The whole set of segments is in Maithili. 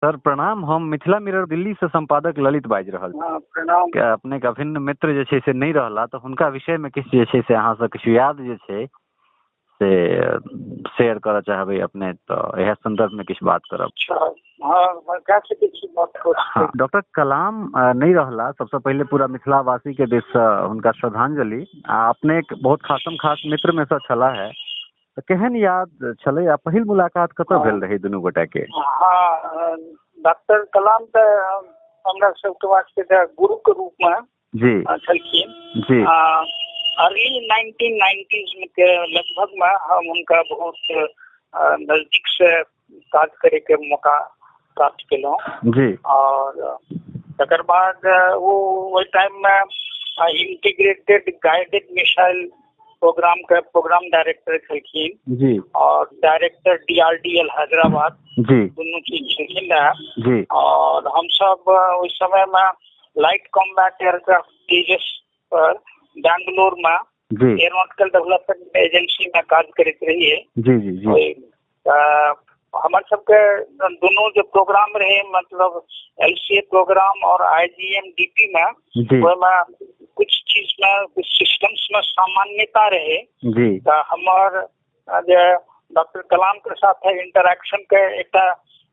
सर प्रणाम। हम मिथिला मिरर दिल्ली से संपादक ललित बाजि रहल छी। हँ, प्रणाम। के अपनेके अभिन्न मित्र जे छै से नहि रहला, तऽ हुनका विषयमे किछु जे छै से अहाँसँ किछु याद जे छै से शेयर करऽ चाहबै अपने, तऽ इएह सन्दर्भमे किछु बात करब। अच्छा, हँ, कए सकै छी बात कऽ हँ, सकै। डॉक्टर कलाम नहि रहला। सबसँ पहिले पूरा मिथिलावासीके दिससँ हुनका श्रद्धांजलि। आ अपनेक बहुत खासम खास मित्रमे सँ छलाह है, तऽ केहन याद छलै आ पहिल मुलाकात कतऽ भेल रहै दुनू गोटाके? हँ, डॉक्टर कलाम तऽ हमरा सबके वास्ते तऽ गुरुके रूपमे जी छलखिन। जी अर्ली 1990s के लगभगमे हम हुनका बहुत नजदीकसँ काज करैके मौका प्राप्त केलहुँ। जी और तकर बाद ओ ओहि टाइममे इंटीग्रेटेड गाइडेड मिसाइल प्रोग्राम के प्रोग्राम डायरेक्टर छलखिन जी और डायरेक्टर डीआरडीएल हैदराबाद, जी दुनू चीज छलखिन रहए। जी और हमसब ओहि समयमे लाइट कॉम्बैट एयरक्राफ्ट तेजस पर बैंगलोरमे जी एरोनॉटिकल डेवलपमेंट एजेंसीमे काज करैत रहियै। जी जी जी ओहि हमर सबके दुनू जे प्रोग्राम रहे, मतलब एलसीए प्रोग्राम और आईजीएमडीपी में, जी ओहिमे कुछ चीज में, कुछ सिस्टम्स में सामान्यता रहे। जी तऽ हमर जे डॉक्टर कलाम के साथ इंटरेक्शन के एकटा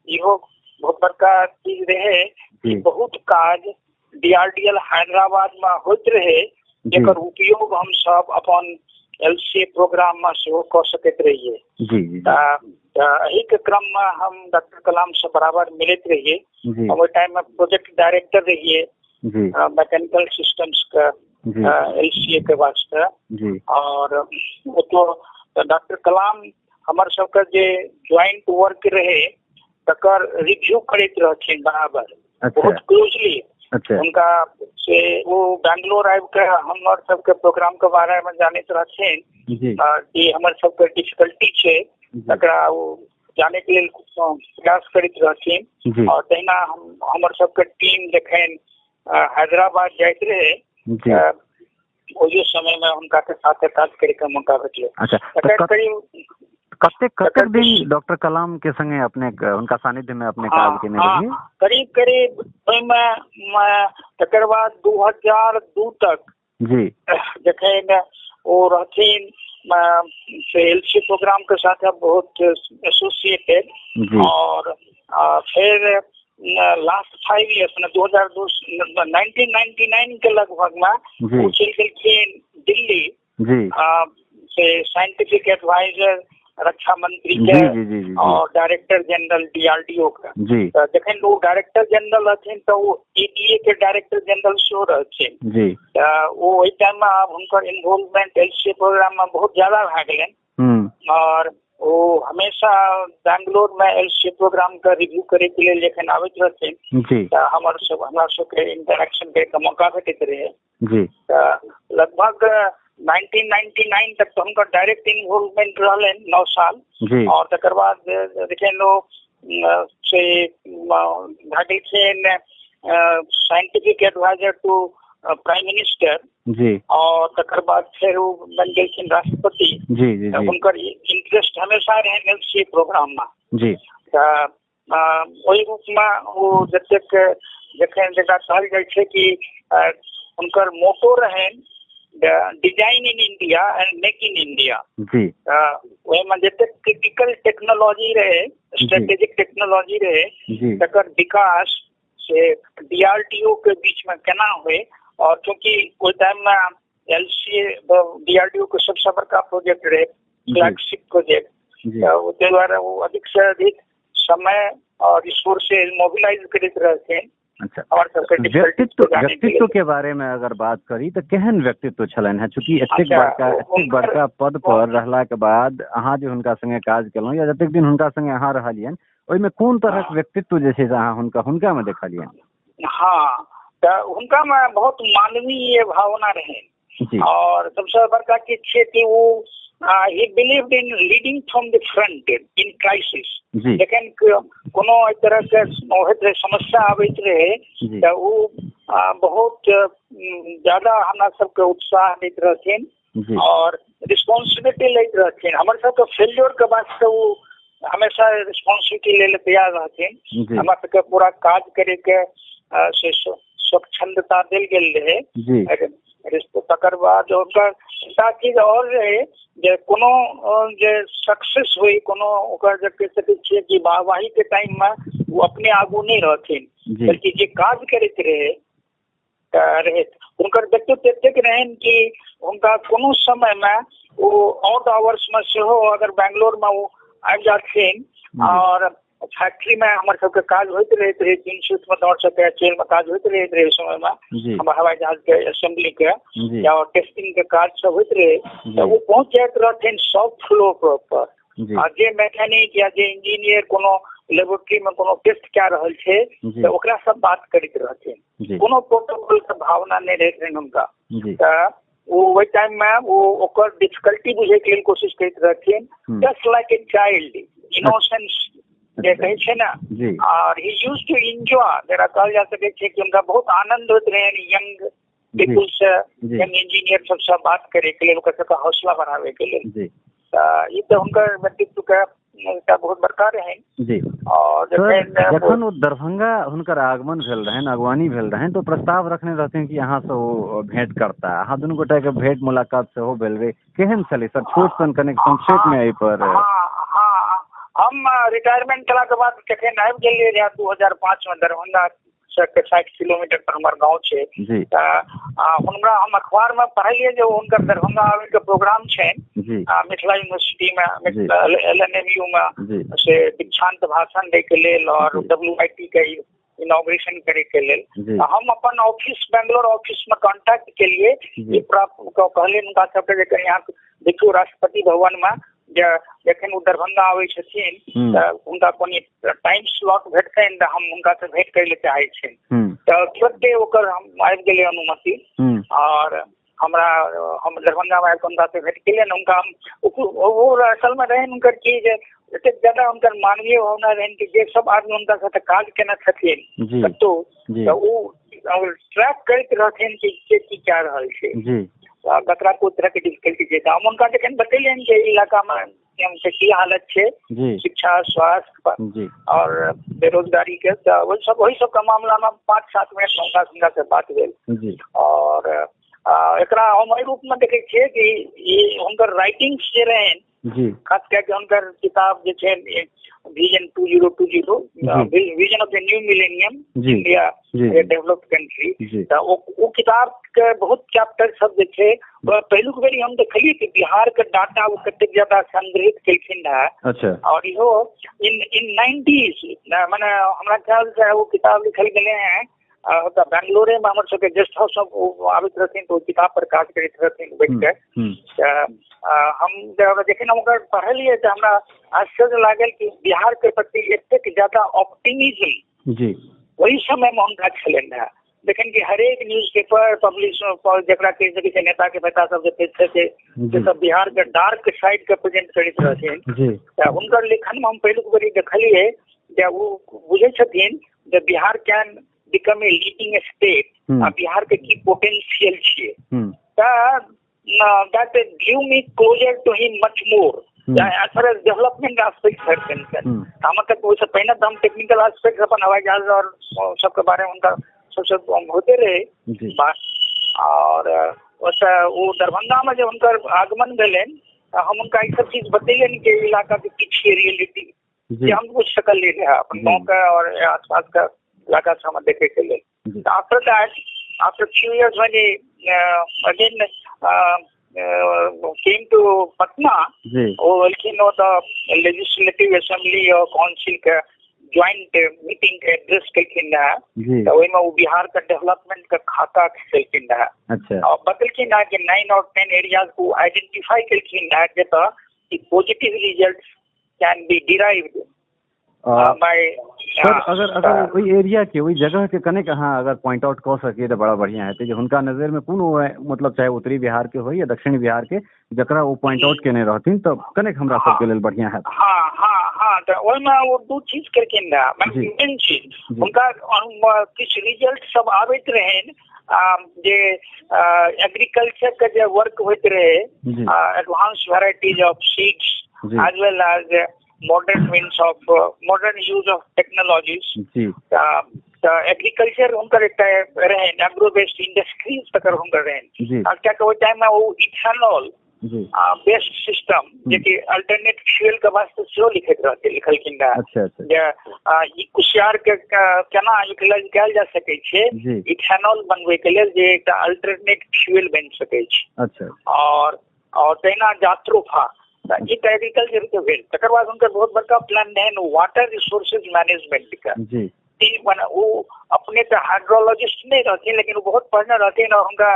इहो बहुत बड़का चीज रहे कि जी बहुत काज डीआरडीएल हैदराबाद में होइत रहे, जी जेकर उपयोग हम सब अपन एलसीए प्रोग्राम में सेहो कऽ सकैत रहियै। जी जी तऽ एहिके क्रममे हम डॉक्टर कलाम से बराबर मिलैत रहियै। जी हम ओहि टाइममे प्रोजेक्ट डायरेक्टर रहियै जी मैकेनिकल सिस्टम्स के जी एलसीए के वास्ते। जी और ओतो डॉक्टर कलाम हमर सबके जे ज्वाइंट वर्क रहे तकर रिव्यू करैत रहथिन बराबर, अच्छा बहुत क्लोजली। अच्छा हुनका से ओ बैंगलोर आबि के हमर सबके प्रोग्राम के बारे में जानैत रहथिन जी कि हमर सबके डिफिकल्टी छै, जी तकरा ओ जाने के लेल प्रयास करैत रहथिन। जी और तहिना हम हमर सबके टीम जखन हैदराबाद जाइत रहे जी ओहियो समय में हुनका के साथे काज करे के मौका भेटलै। अच्छा, तऽ तकर करीब कतेक तकर कतेक दिन डॉक्टर कलाम के संगे अपने हुनका सानिध्य में अपने काज केने रहियै? करीब करीब ओहिमे तकर बाद 2002 तक जी जखन ओ रहथिन से एलसी प्रोग्राम के साथ बहुत एसोसिएटेड। जी और फिर लास्ट 5 इयर्स में 2002 1999 के लगभग में जी वो चलि गेलखिन दिल्ली जी से साइंटिफिक एडवाइजर रक्षा मंत्री जी के जी जी जी और डायरेक्टर जनरल डीआरडीओ के। जी तऽ जखन ओ डायरेक्टर जनरल रहथिन तऽ ओ एडीए के डायरेक्टर जनरल सेहो रहथिन। जी तऽ ओ ओहि टाइम में आब हुनकर इन्वॉल्वमेंट एलसीए प्रोग्राम में बहुत ज्यादा भए गेलनि और ओ हमेशा बैंगलोर में एलसीए प्रोग्राम के रिव्यू करे के लेल जखन आबैत रहथिन जी तऽ हमरा सबके इंटरेक्शन के मौका भेटैत रहे। जी तऽ लगभग 1999 तक तऽ हुनकर डायरेक्ट इन्वॉल्वमेंट रहलनि 9 साल। जी और तकर बाद जखन ओ से भए गेलखिन scientific adviser to prime minister जी और तकर बाद फेर ओ बनि गेलखिन राष्ट्रपति। जी जी जी हुनकर इंटरेस्ट हमेशा रहनि एलसीए प्रोग्राम में। जी तऽ ओहि रूपमे ओ जतेक जखन जकरा कहल जाइ छै कि हुनकर मोटो रहनि design in India and make in India. जी ओहिमे जतेक क्रिटिकल टेक्नोलॉजी रहे, स्ट्रेटेजिक टेक्नोलॉजी रहे, जी तकर विकास से डीआरडीओ के बीच में केना होय। और चूंकि ओहि टाइम में एलसीए डीआरडीओ के सबसे बड़का प्रोजेक्ट रहे, फ्लैगशिप प्रोजेक्ट, जी ताहि दुआरे ओ अधिक से अधिक समय और रिसोर्सेज मोबिलाइज करैत रहथिन। अच्छा, हमर सबके डिफिकल्टी व्यक्तित्व के बारे में अगर बात करी तऽ केहन व्यक्तित्व छलनि हेँ? चूँकि एतेक बड़का एतेक बड़का पद पर रहला के बाद अहाँ जे हुनका संगे काज केलहुँ या जतेक दिन हुनका संगे अहाँ रहलियनि, ओहिमे कोन तरहक व्यक्तित्व जे छै से अहाँ हुनका में देखलियनि? हाँ, तऽ हुनका में बहुत मानवीय भावना रहनि। जी और सबसे बड़का चीज छै कि ओ he believed in leading from the front in crisis. जी जखन कोनो एहि तरह के होइत रहे, समस्या आबैत रहे, जी तऽ ओ बहुत ज्यादा हमरा सबके उत्साह दैत रहथिन जी और रिस्पॉन्सिबिलिटी लैत रहथिन। हमर सबके फेल्योर के वास्ते ओ हमेशा रिस्पॉन्सिबिलिटी लै लए तैयार रहथिन। हमरा सबके पूरा काज करैके से स्वच्छंदता देल गेल रहै। तकर बाद हुनकर एकटा चीज आओर रहै जे कोनो जे सक्सेस होइ, कोनो ओकर जे कहि सकै छियै कि वाहवाहीके टाइममे ओ अपने आगू नहि रहथिन, बल्कि जे काज करैत रहै रहै हुनकर व्यक्तित्व एतेक रहनि कि हुनका कोनो समयमे ओ आउट आवर्समे सेहो अगर बेंगलोरमे ओ आबि जाथिन और फैक्ट्री में हमर सबके काज होइत रहैत रहे, 3 शिफ्ट में हमर सबके चेल में काज होइत रहैत रहे। समय में हमर हवाई जहाज के असेंबली के या टेस्टिंग के काज सब होइत रहे, तो वो पहुंच जाइत रहथिन सब फ्लोर पर। आ जे मैकेनिक या जे इंजीनियर कोनो लेबोरेटरी में कोनो टेस्ट कए रहल छै तऽ ओकरा सब बात करैत रहथिन, कोनो प्रोटोकॉल के भावना नहि रहैत रहनि हुनका। तऽ ओ ओहि टाइम में ओ ओकर डिफिकल्टी बुझे के लेल कोशिश करैत रहथिन, just like a child innocence जे कहै छै ने। और ही यूज टू एंजॉय, जरा कहल जा सकै छै कि हुनका बहुत आनंद होइत रहनि यंग पीपल से, यंग इंजीनियर सबसे बात करे के लेल, ओकर सबके हौसला बढ़ावे के लेल। तऽ ई तऽ हुनकर व्यक्तित्व के एकटा बहुत बड़का रहनि जी। और जखन ओ दरभंगा हुनकर आगमन भेल रहनि, अगवानी भेल रहनि, तो प्रस्ताव रखने रहथिन कि अहाँ से ओ भेंट करता। अहाँ दुनू गोटा के भेंट मुलाकात सेहो भेल रहे, केहन छलै सर? छोट सन कनेक संक्षेप में एहि पर। हाँ, हम रिटायरमेंट केला के बाद जखन आबि गेलियै रहए 2005 में दरभंगा से 60 किलोमीटर पर हमर गाँव छै, हमरा हम अखबार में पढ़लियै जे हुनकर दरभंगा आबै के प्रोग्राम छनि मिथिला यूनिवर्सिटी में, LNMU में से दीक्षांत भाषण दै के लेल और WIT के इनॉग्रेशन करे के लेल। हम अपन ऑफिस, बेंगलोर ऑफिस में कॉन्टैक्ट के लिए कहलियै हुनका सबके जे यहाँ देखियौ राष्ट्रपति भवन में जे जखन ओ दरभंगा आबै छथिन तऽ हुनका कोनो टाइम स्लॉट भेटतनि तऽ हम हुनका से भेंट करै लए चाहै छियनि। तऽ तुरन्ते ओकर हम आबि गेलै अनुमति और हमरा हम दरभंगा में आबि कऽ हुनका से भेंट केलियनि। हुनका हम ओ असल में रहनि हुनकर की जे एतेक ज्यादा हुनकर मानवीय भावना रहनि कि जे सब आदमी हुनका साथे काज केने छथिन कतहु तऽ ओ ट्रैक करैत रहथिन कि के की कए रहल छै, ककरा कोइ तरह के डिफिकल्टी छै। तऽ हम हुनका जखन बतेलियनि जे इलाका में की हालत छै शिक्षा, स्वास्थ्य और बेरोजगारी के, तऽ ओहि सबके मामला में 5-7 मिनट हुनका हुनका से बात भेल। और एकरा हम एहि रूप में देखै छियै कि ई हुनकर राइटिंग्स जे रहनि, खास कए के हुनकर किताब जे छै vision 2020, vision of the new millennium India developed country, तऽ ओ किताब के बहुत चैप्टर सब जे छै पहिलुक बेरी हम देखलियै कि बिहार के डाटा ओ कतेक ज्यादा संग्रहित केलखिन रहे। अच्छा। और इहो इन 90s माने हमरा ख्याल से वो किताब लिखल गेलै हैं तऽ बेंगलोरे में हमर सबके गेस्ट हाउस सब आबैत रहथिन तऽ ओ किताब पर काज करैत रहथिन बैठ के। तऽ हम जखन हम ओकर पढ़लियै तऽ हमरा आश्चर्य लागल कि बिहार के प्रति एतेक ज्यादा ऑप्टिमिज्म जी ओहि समय में हुनका छलनि रहे। जखन कि हरेक न्यूज पेपर पब्लिश जकरा कहि सकै छै नेता के नेता सब जे छै से सब बिहार के डार्क साइड के प्रेजेंट करैत रहथिन, तऽ हुनकर लेखन में हम पहिलुक बेरी देखलियै जे ओ बुझै छथिन जे Bihar can become a leading state आ बिहार के की पोटेंशियल छियै। तऽ that drew me closer to him much more as far as development aspect are concerned. हम तक ओहिसँ पहिने तऽ हम टेक्निकल एस्पेक्ट अपन हवाई जहाज और सबके बारे में हुनका सबसे होते रहे बात। और ओतऽ ओ दरभंगा में जे हुनकर आगमन भेलनि तऽ हम हुनका ई सब चीज बतेलियनि कि इलाका के की छियै रियलिटी, जे हम बुझि सकलियै रहए अपन गाँव के और आसपास के इलाका से हम देखे के लेल। After that, after few years when he again came to Patna, ओ एलखिन ओतऽ लेजिस्लेटिव असेंबली और काउंसिल के ज्वाइंट मीटिंग के एड्रेस केलखिन रहे, तऽ ओहिमे ओ बिहार के डेवलपमेंट के खाता केलखिन रहे। अच्छा। और बतेलखिन रहे कि 9 और 10 एरियाज को आइडेंटिफाई केलखिन रहे जतऽ कि positive result can be derived by. Sir अगर अगर ओहि एरिया के ओहि जगह के कनेक अहाँ अगर पॉइंट आउट कऽ सकिए तऽ बड़ा बढ़िया हेतै जे हुनका नजर में कोनो मतलब चाहे उत्तरी बिहार के होइ या दक्षिण बिहार के जकरा ओ पॉइंट आउट केने रहथिन तऽ कनेक हमरा सबके लेल बढ़िया हैत। हाँ हाँ हाँ, तऽ ओहिमे ओ 2 चीज केलखिन रहे, माने मेन चीज हुनका किछु रिजल्ट सब आबैत रहनि जे एग्रीकल्चर के जे वर्क होइत रहे, advance varieties of seeds as well as Modern means of modern use of technologies. तऽ एग्रीकल्चर हुनकर एकटा रहनि, एग्रो बेस्ड इंडस्ट्रीज तकर हुनकर रहनि। आ कियाकि ओहि टाइममे ओ इथेनॉल बेस्ड सिस्टम जेकि अल्टरनेट फ्यूल के वास्ते सेहो लिखैत रहते, लिखलखिन रहए जे ई कुसियार के केना यूटिलाइज कयल जा सकै छै इथेनॉल बनबै के लेल, जे एकटा अल्टरनेट फ्यूल बनि सकै छै। अच्छा। और तहिना जात्रोफा, ई तऽ एग्रीकल्चर के भेल। तकर बाद हुनकर बहुत बड़का प्लान रहनि वाटर रिसोर्सेज मैनेजमेंट के। मने ओ अपने तऽ हाइड्रोलॉजिस्ट नहि रहथिन, लेकिन ओ बहुत पढ़ने रहथिन और हुनका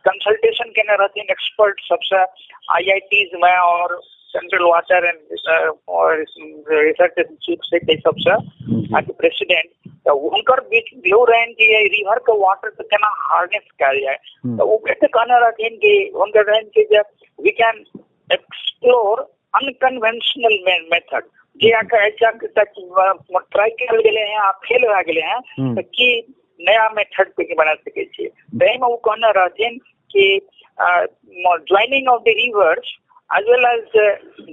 कंसल्टेशन केने रहथिन एक्सपर्ट सबसे आईआईटीज में और central water and research institute से कई सबसे आके प्रेसिडेंट। तो हुनकर बीच व्यू रहनि कि रिवर के वाटर के केना हार्नेस कयल जाय। तो ओ एते कहने रहथिन कि हुनकर रहनि कि जे we can explore unconventional method, जे आके ऐसा तक ट्राई कयल गेलै हैं आ फेल भए गेलै हैं, तऽ की नया मेथड पे बना सकै छियै। ताहिमे ओ कहने रहथिन कि joining of the rivers as well as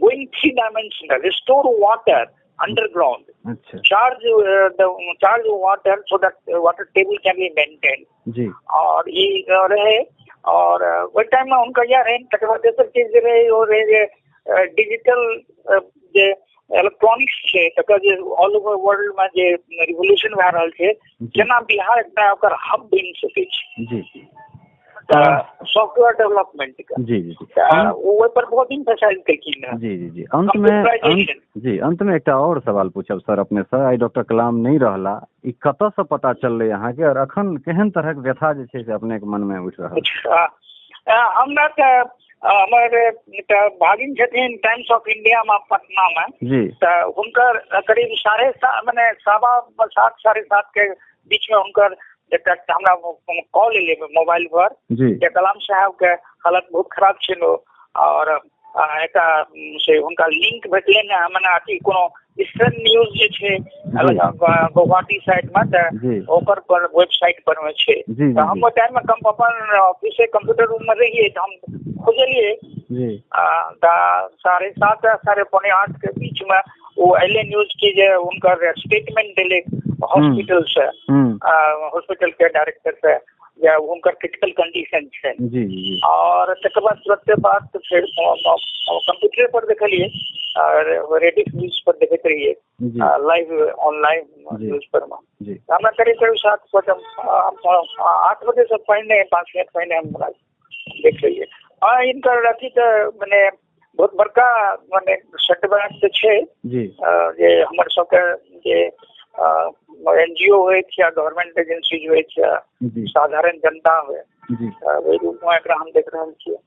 going three dimensional, store water underground, charge charge water so that water table can be maintained. जी। और ये रहे और ओहि टाइम में हुनकर इएह रहनि। तकर बाद दोसर चीज जे रहै ओ रहै जे डिजिटल जे इलेक्ट्रॉनिक्स छै तकर जे ऑल ओवर वर्ल्ड में जे रिवोल्यूशन भए रहल छै, केना बिहार एकटा ओकर हब बनि सकै छै। जी। सॉफ्टवेयर डेवलपमेंट के। जी जी जी, ओहि पर बहुत इम्फेसाइज केलखिन हँ। जी जी जी। अंत में जी अंत में एकटा और सवाल पूछब सर अपने सर, आइ डॉक्टर कलाम नहि रहला, ई कतऽ से पता चललै अहाँके और अखन केहन तरहक व्यथा जे छै से अपने के मन में उठि रहल? हमरा तऽ हमर एकटा भागिन छथिन टाइम्स ऑफ इंडिया में पटना में, तऽ हुनकर करीब 7:30 मने 7:15 7:15 के बीच में हुनकर एकटा हमरा कॉल एलै मोबाइल पर जे कलाम साहब के हालत बहुत खराब छै और एकटा से हुनका लिंक भेटलनि मने अथी कोनो ईस्टर्न न्यूज जे छै गुवाहाटी साइड में, तऽ ओकर पर वेबसाइट पर मे छै। तऽ हम ओहि टाइम में अपन ऑफिस कंप्यूटर रूम में रहियै तऽ हम खोजलियै, तऽ 7:30 7:45 के बीच में ओ एलै न्यूज की जे हुनकर स्टेटमेंट देले हॉस्पिटल से, हॉस्पिटल के डायरेक्टर से जे हुनकर क्रिटिकल कंडीशन छै। और तकर बाद तुरंते बाद फेर कंप्यूटर पर देखलियै और रेडियो न्यूज पर देखैत रहियै लाइव ऑनलाइन न्यूज पर में। हमरा करीब करीब 7 बजे 8 बजे से पहिने 5 मिनट पहिने हम देख लियै। हाँ, इनकर अथी तऽ मने बहुत बड़का मने सेटबैक तऽ छै जे हमर सबके जे एनजीओ होइ या गवर्नमेंट एजेंसीज होइ या साधारण जनता होइ, ओहि रूपमे एकरा हम देख रहल छियै।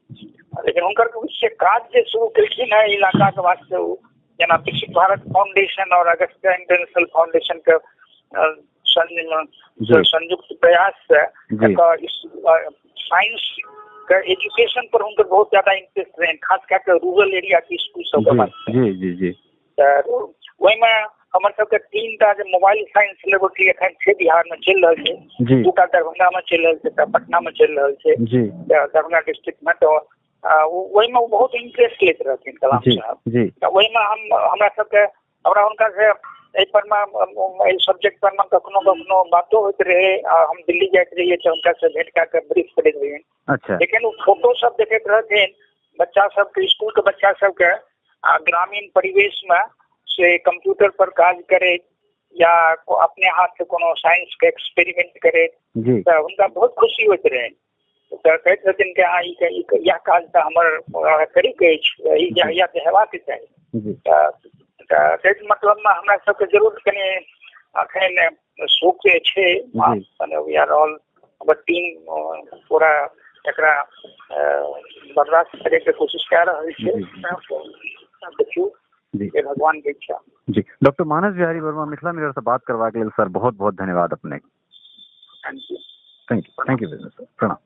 लेकिन हुनकर से काज जे शुरू केलखिन है इलाका के वास्ते, ओ जेना विकसित भारत फाउंडेशन और अगस्त्य इंटरनेशनल फाउंडेशन के संयुक्त प्रयास से साइंस के एजुकेशन पर हुनकर बहुत ज्यादा इंटरेस्ट रहनि, खास कए कऽ रूरल एरिया के स्कूल सबके वास्ते। जी जी जी। तऽ ओहिमे हमर सबके 3 टा जे मोबाइल साइंस लेबोरेटरी एखन छै बिहार में चलि रहल छै, 2टा दरभंगा में चलि रहल छै, एकटा पटना में चलि रहल छै दरभंगा डिस्ट्रिक्ट में। तऽ ओहिमे ओ बहुत इंटरेस्ट लैत रहथिन कलाम साहब। तऽ ओहिमे हम हमरा सबके हमरा हुनका से एहि पर मे एहि सब्जेक्ट पर मे कखनो कखनो बातो होइत रहै आ हम दिल्ली जाइत रहियै तऽ हुनका से भेंट कए कऽ ब्रीफ करैत रहियनि। अच्छा। लेकिन ओ फोटो सब देखैत रहथिन बच्चा सबके, स्कूल के बच्चा सबके आ ग्रामीण परिवेश में से कंप्यूटर पर काज करैत या अपने हाथ से कोनो साइंस के एक्सपेरिमेंट करैत, तऽ हुनका बहुत खुशी होइत रहनि। तऽ कहैत रहथिन कि हाँ इएह काज तऽ हमर करैके अछि, इएह तऽ हेबाक चाही। तऽ ताहि मतलबमे हमरा सबके जरूर कनि अखन शोक छै, मने वी आर ऑल हमर टीम पूरा एकरा बर्दाश्त करैके कोशिश कए रहल छै। देखियौ भगवान के इच्छा। जी। डॉक्टर मानस बिहारी वर्मा मिथिला मिरर से बात करवा के लिए सर बहुत बहुत धन्यवाद अपने। Thank you. Thank you, thank you very much sir. प्रणाम।